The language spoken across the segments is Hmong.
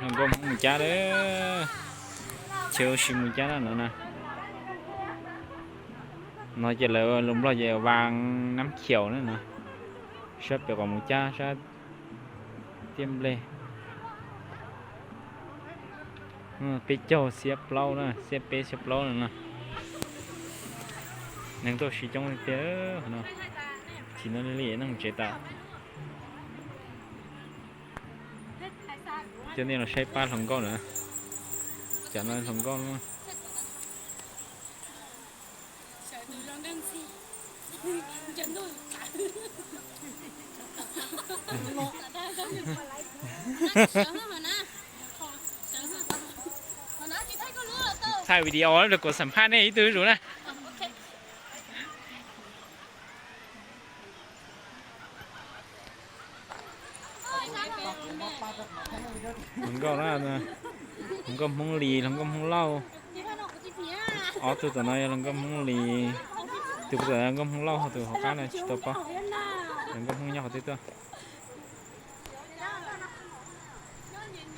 Hluas nkauj Hmoob mus cab lawm. Chaw ua si mus cab na no na. No ces lawv lus Nplog ces Vaj Nab Khiaus na no. Sab pem qhov mus cab sab tiaj nplej. Peb caug xiab plaub na, xiab peb xiab plaub no na. Neeg tuaj si coob tiag tiag no. Chim no li li neeg tsev tas. Coj nej los saib pab hluas nkauj na. Cov no hluas nkauj no. Thaij video los kuv xam phaj nej ib tug zuj zus na. Hluas nkauj na, hluas nkauj Hmoob Lis, hluas nkauj Hmoob Lauj. Ob tug tom no yog hluas nkauj Hmoob Lis, tus puag tom no nkauj Hmoob Lauj, ho tus hauv qab no tsis tau paub. Hluas nkauj Hmoob nyob qhov twg tuaj?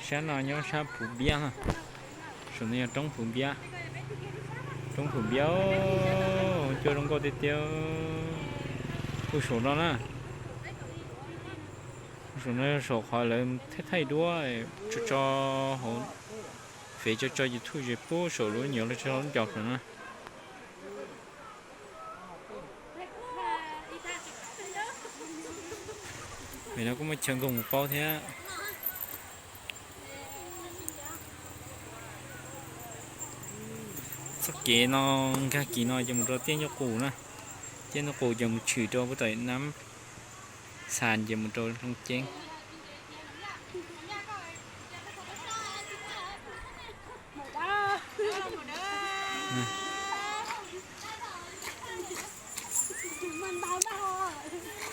Sab no nyob sab Phuv Npiab na. Saum no yog roob Phuv Npiab. Roob Phuv Npiab, cua zoo nkauj tiag tiag. Kuj saum no na. Saum no saum qhov lawv thaij thaij duab tso tso hauv, fev tso tso YouTube ces pub saum lub nyuam lub tso lub ncaus saum no. Vim no kuj muaj chaw nkaug mus paub thiab. Txoj kev no nkag kis no ces mus rau tiaj Nyuj Qus na. Tiaj Nyuj Qus ces mus tshwm rau puag tom Nab Xas ces mus rau Looj Ceeb.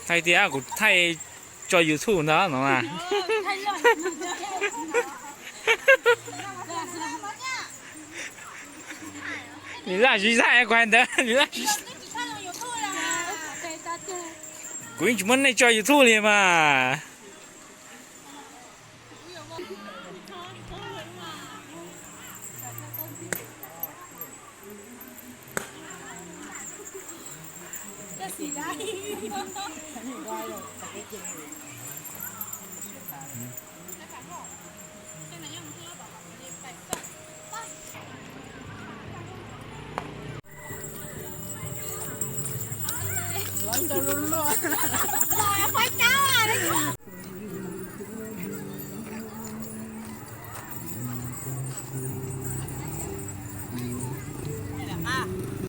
Thaij tias kuv thaij tso YouTube ntag no na. Nws laj zib zag kuv hais ntawd, nws laj zib. Kuv yeej tsis muab nej tso YouTube li mas. Los rau luaj luaj.